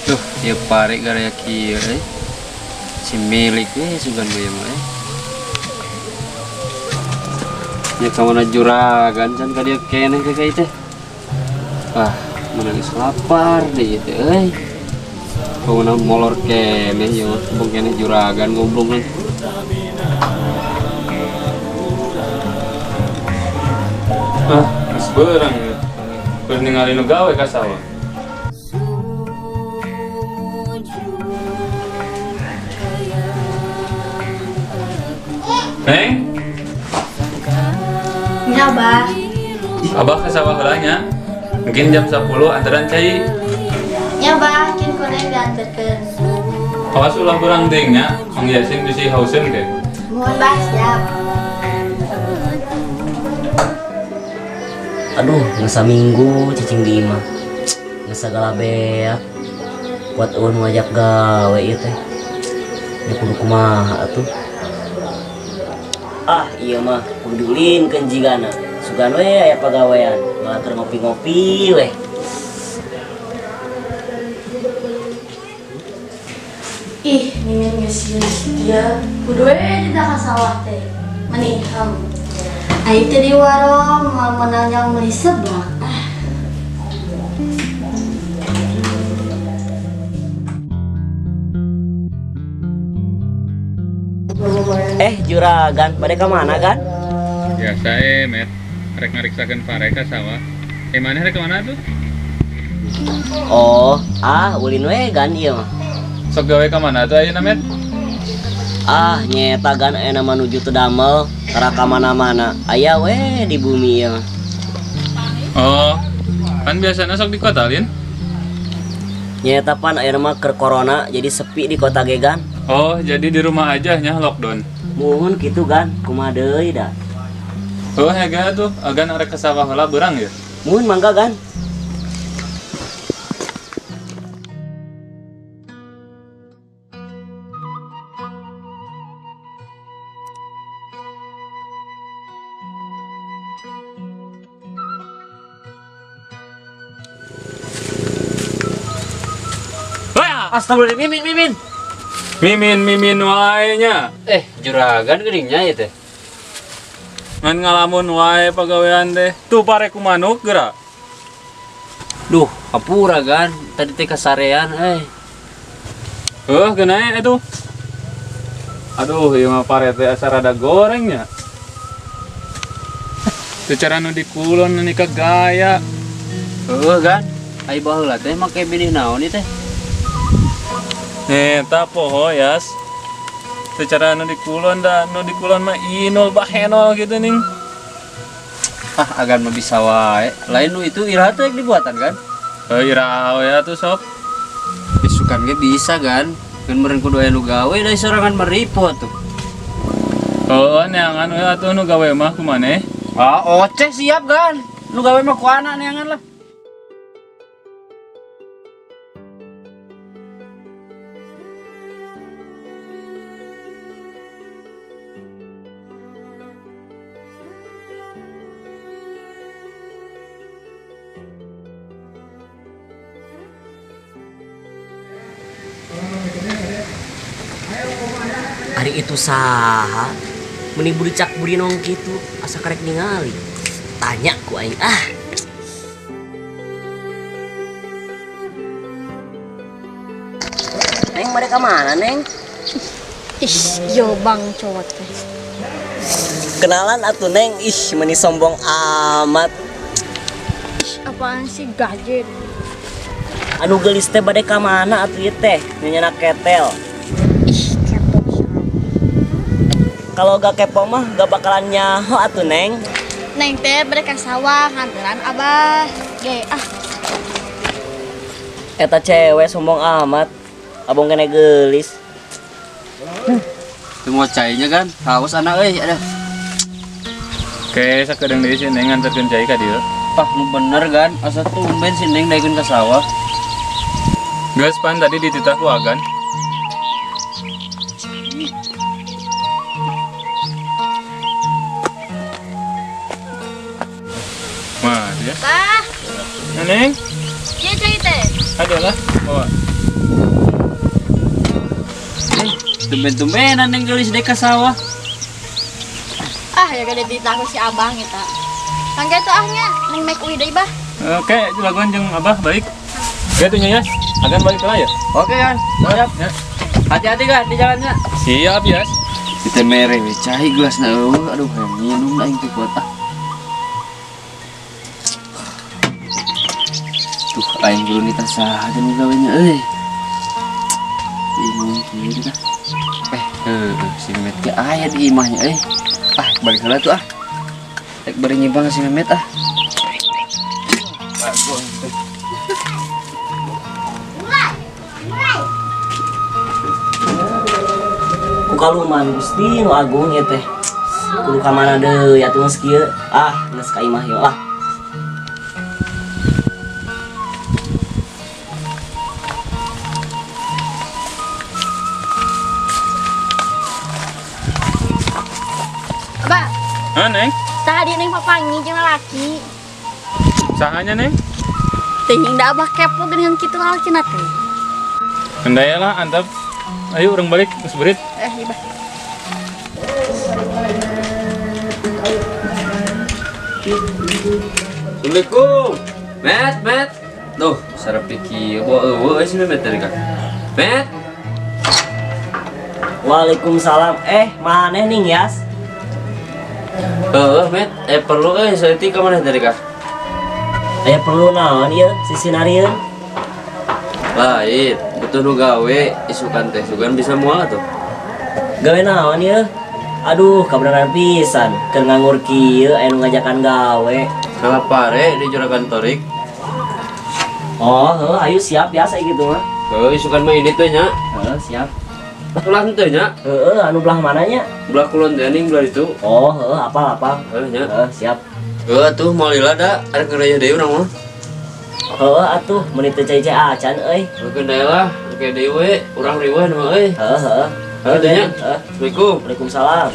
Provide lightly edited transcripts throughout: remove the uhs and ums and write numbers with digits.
Duh, ieu pare garaya kieu euy. Si milik we sugan mah ieu mah euy. Nya ka mana juragan can ka dieu keneh teh ka ieu teh. Ah, meunang geus lapar deui ieu teh euy. Pokona molor keneh ieu mah, kebong keneh juragan goblok nanti. Ah, geus beurang ieu. Keur ningali nu gawe ka sawah. Neng? Ya, Abah. Abah ke sawah heula nya. Mungkin jam 10 antaran cai. Ya, Abah, kin ku Neng diantarkeun. Awas ulah beurang teuing nya, Mang Yasin bisi hauseun ke. Muhun, Bah, siap. Aduh, geus saminggu cicing di imah. Geus sagala beak. Kuat eueun ngajak gawe ieu teh. Nya kudu kumaha atuh. Ah, ieu mah kudu diulinkeun jigana. Sugan we aya pagawean, malah keur ngopi-ngopi we. Ih, mimin geus sieun. Kudu we tidak ka sawah teh. Meni hem. Ai teh di warung moal meunang yang meuli seblak. Ah. Juragan, bade ka mana, Gan? Biasa Met. Rek ngariksakeun pare ka sawah. Maneh rek ka mana tuh? Oh, ah, ulin we Gan ieu mah. Sok gawe ka mana tuh ayeuna, Met? Ah, nyeta Gan ayeuna mah nuju teu damel, tara ka mana-mana. Aya we di bumi ieu mah. Oh, kan biasana sok di kota, Lin? Nyeta pan ayeuna mah keur corona jadi sepi di kota ge, Gan. Oh, jadi di rumah aja nya lockdown. Muhun kitu, Gan, kumaha deui da? Oh, hega tuh, agan arek ke sawah heula beurang ya? Muhun mangga, Gan. Astagfirullah, mimin, mimin. Mimin, mimin wae nya. Juragan geuning nya ieu teh. Ngan ngalamun wae pagawean teh. Tuh pare ku manuk geura. Duh, hampura Gan, tadi teh kasarean euy. Heuh, geuna atuh. Aduh, ieu mah pare teh asa rada goreng nya. Secara nu dikulon nu nikah gaya. Heuh, Gan. Ai baheula teh make benih naon ieu teh? Eta poho, Yas. Secara nu dikulon da, nu dikulon mah inul bahenol gitu ning. Ah, agan mah bisa wae. Lain nu itu iraha teh dibuatan kan? Heuh, iraha we atuh sok. Isukan ge bisa kan? Kan meureun kudu aya nu gawe da sorangan mah ripuh atuh. Oh, neangan we atuh nu gawe mah kumaneh? Ah, oceh siap kan. Nu gawe mah ku anak neangan lah. Ari itu saha? Meni buricak burinong kitu, asa karek ningali. Tanya ku aing ah. Neng, bade ka mana, Neng? Ih, yo bang cowok teh. Kenalan atuh, Neng. Ih, meni sombong amat. Ih, apaan sih gajet? Anu geulis teh bade ka mana atuh ieu teh? Nyeuna ketel. Ih, kepo siapa? Kalau gak kepo mah gak bakalan nyaho atuh, Neng. Neng teh bade ka sawah nganteran abah. Ge, ah. Eta cewek sombong amat. Abong kene geulis. Itu mau cainya kan? Haus anak euy, ada. Oke, sakedeung deui si Neng nganterkeun cai ka dieu. Ah, nu bener kan? Asa tumben si Neng daekeun ka sawah. Geus pan tadi dititah ku Agan. Mah, ya. Bah. Neng. Iya cai teh. Ada lah, bawa. Eh, tumben-tumbenan yang gelis dek ka sawah. Ah, ya gede ditahu si abang eta. Mangga tuh ahnya, neng mek uih deui bah. Oke, laguan jeung Abah balik. Oke tuh nya, Yas. Agan balik lah ya. Oke kan, siap. Ya. Hati-hati kan di jalannya. Siap, Yas. Kita mere we cai gelasna eueuh. Aduh, hayang minum aing teu kuat ah. Tuh aing kudu nitah saha nu gawe nya euy. Bingung kieu tah. Eh, heueuh si Memet ge aya di imahnya euy. Ah, balik heula tuh ah. Rek bari nyimpang si Memet ah. Ku kaluman Gusti nu agung ieu teh. Kudu ka mana deui atuh geus kieu. Ah, geus ka imah yeuh lah. Abah, Hah, Neng? tadi neng papangi jeung lalaki. Sahanya, Neng? Teuing da abah kepo geuningan kitu lalaki na teh. Kendaya lah, antap. Ayo urang balik, geus berit. Eh, iya bah. Assalamualaikum. Met, Met. Tuh, sarap pikir. Wah, eueuh euy si Memet tadi kan. Met. Waalaikumsalam. Eh, maneh ning Yas? Heueuh, Met. Eh perlu euy saeutik ka maneh tadi kah? Aya perlu naon ieu sisinarieun? Lain, butuh nu gawe isukan teh sugan bisa moal atuh. Gawe naon ieu? Aduh, kabeneran pisan. Keur nganggur kieu aya nu ngajakan gawe. Salah pare di juragan Torik. Oh, heuh, ayo siap biasa gitu mah. Heuh, isukan mah ini teh nya. Heuh, siap. Ulah teh nya. Heuh, anu belah mananya? Belah kulon teh ning belah itu. Oh, heuh, apal apal. Heuh nya. Heuh, siap. Heuh atuh moal lila da, arek ngerayah deui urang mah. Heuh atuh, meuni teu cai-cai acan euy. Heuh deui lah, oke deui we, urang riweuh mah euy. Heuh, heuh. Heuh teh nya. Heuh. Assalamualaikum. Waalaikumsalam.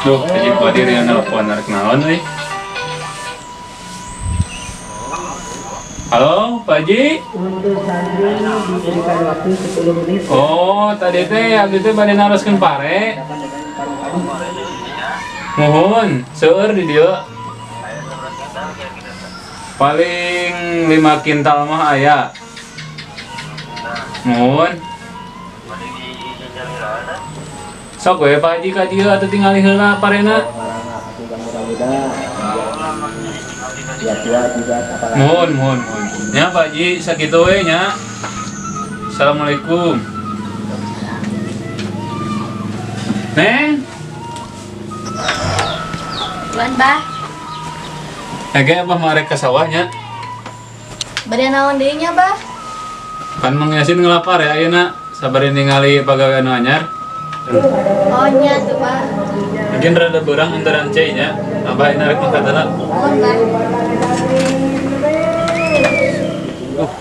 Duh, jadi kuatir yang nelpon arek naon euy. Halo, Pak Haji. Oh, tadi teh abdi teh bade naroskeun pare. Muhun, seueur di dieu. Paling 5 kintal mah aya. Muhun. Sok we Pak Haji ka dieu atuh tingali heula parena. Muhun, muhun, muhun. Nya Pak Haji sakitu we nya. Assalamualaikum. Neng. Buan bah, Ege abah marek ke sawahnya. bade naon deui nya bah? Kan Mang Yasin ngelapar ya ayeuna sabar ningali pagawean nu anyar. Oh nya tuh bah. Mungkin rada berang antaran cai nya. Abah ayeuna rek makan heula. Mohon bah.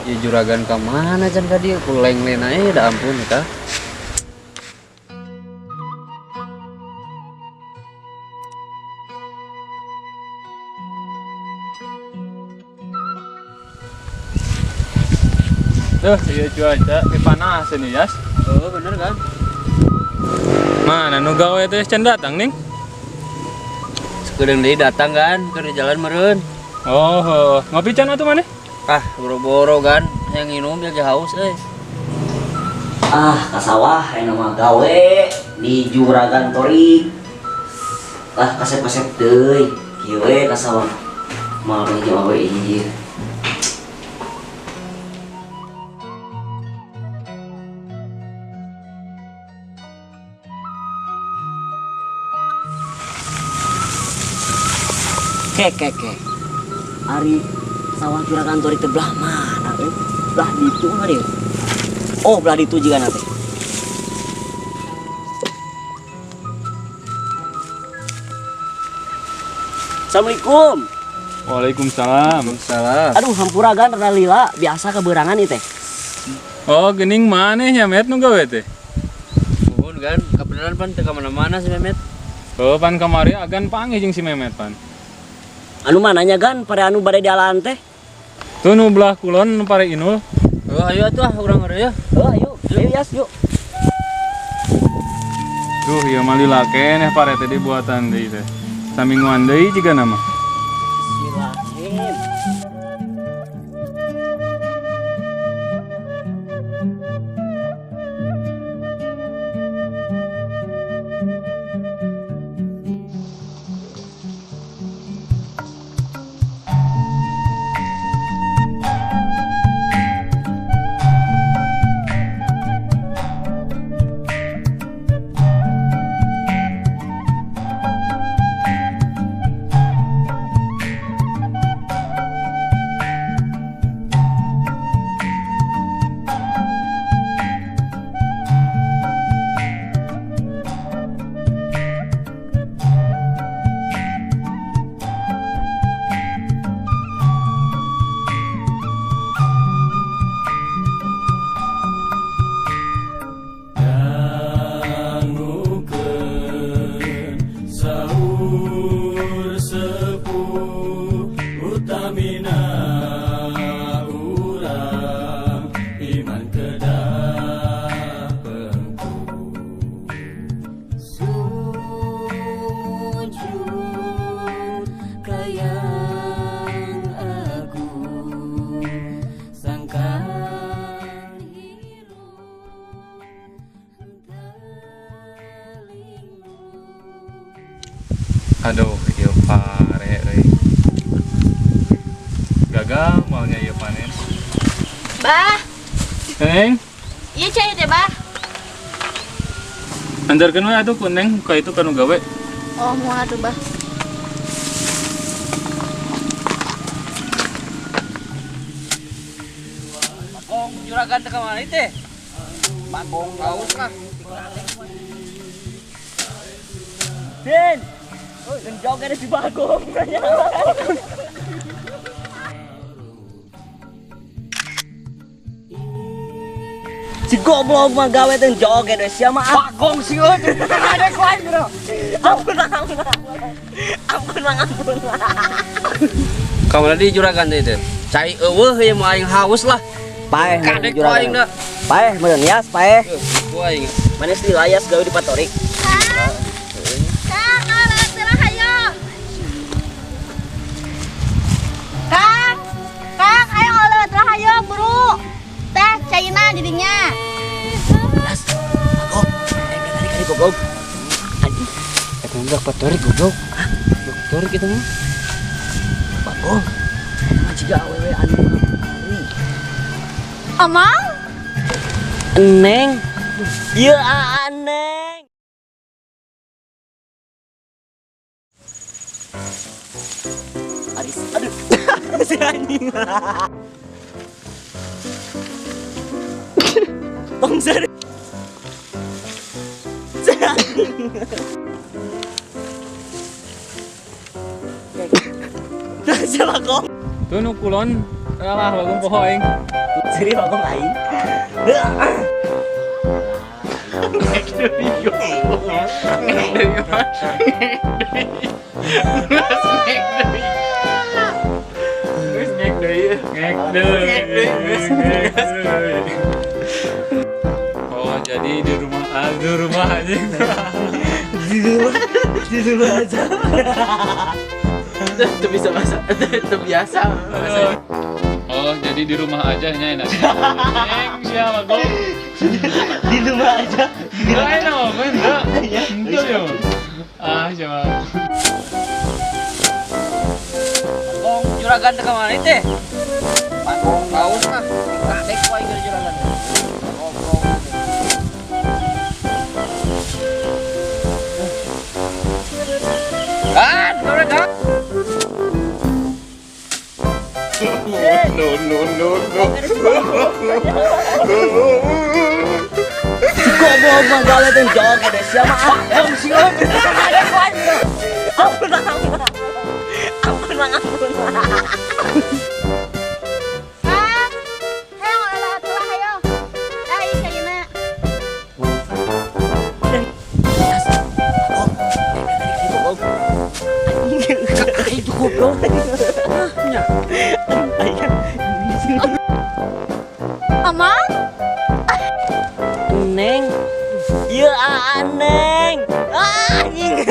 Ya juragan ka mana can ka dieu ku leng-lena eh da ampun eta. Tuh, iya cuaca panas ini, Yas. Oh, bener kan? Mana nu gawe teh can datang, Ning? Sekedeng deui datang kan, keur di jalan meureun. Oh, heuh. Ngopi can atuh maneh? Ah, boro-boro kan, yang nginum ya ge haus euy. Ah, ka sawah aya mah gawe di juragan Torik. Ah, kasep-kasep deui. Kieu we ka sawah. Moal jeung awe ieu. Ke ke ke. Ari sawah juragan Torik teh belah mana euy? Belah ditu mah deui. Oh, belah ditu juga nanti. Assalamualaikum. Waalaikumsalam. Salam. Aduh, hampura gan rada lila, biasa keberangan ieu teh. Oh, geuning maneh nya Met nu gawe teh. Nuhun gan, kabeneran pan teu ka mana-mana si Memet. Oh, pan kamari agan panggih jeung si Memet pan. Anu mananya gan pare anu bade dialaan teh? Tuh nu belah kulon nu pare Inul. Oh, ayo atuh ah urang heureuy ya. Oh, ayo. Ayo Yas, yuk. Duh, ieu mah lila keneh pare teh dibuatan deui teh. Samingguan deui jiga nama. Bismillahirrahmanirrahim. Dangukeun sahur sepuh utamina urang iman kedah pengku. Sujud kayang agung sangkan hirup telingmu. Aduh, ieu pare euy. Gagal moalnya ieu panen. Bah, Neng, iya cai teh bah. antarkeun we atuh ku Neng ka itu kanu gawe. Oh, mau atuh bah. Bagong juragan teh ka mana teh? Bagong haus lah. Din. Oh, joget si Bagong. Si goblok mah gawe teh joget we sia mah. Bagong sih euy. Ada lain bro. Ampun, ampun. Ampun, ampun. Ka mana di juragan teh teh? Cai eueuh ieu mah aing haus lah. Paeh Kadek ku aing da. Paeh meureun Yas, paeh. Ku aing. Manis di layas gawe di patorik. Kang, Kang, alat lah hayo. Kang, Kang, ayo alat lah hayo buru. Teh caina didinya. Yas, Bagong. Eh, kali kali goblok. Anjing, Eta mah budak patorik goblok. Budak patorik eta mah. Bagong. Eta mah jiga awewe anu kamari. Amang? Neng. Ieu Neng. Aris, aduh. Si anjing. Tong seri. Si anjing. Si Bagong. Tuh nu kulon, alah Bagong poho aing. Seri Bagong aing. Geus ngek deui. Ngek deui. Ngek deui. Oh, jadi di rumah ah, di rumah anjing. Di rumah aja. Itu bisa bahasa, itu biasa. Oh, jadi di rumah aja nya enak. Neng siapa Bagong? Di rumah aja. Lain apa enggak? Enggak ya. Ah, siapa? Bagong juragan teh ka mana teh? Bagong haus lah. Kadek ku aing ke juragan. Goblok. Kan, juragan. No, no, no, no. Si goblok mah gawe teh joget deh sia mah. Bagong si Ampun, ampun. Goblok. Nya. Amang? Neng. Ieu Aa, Neng. Ah, anjing.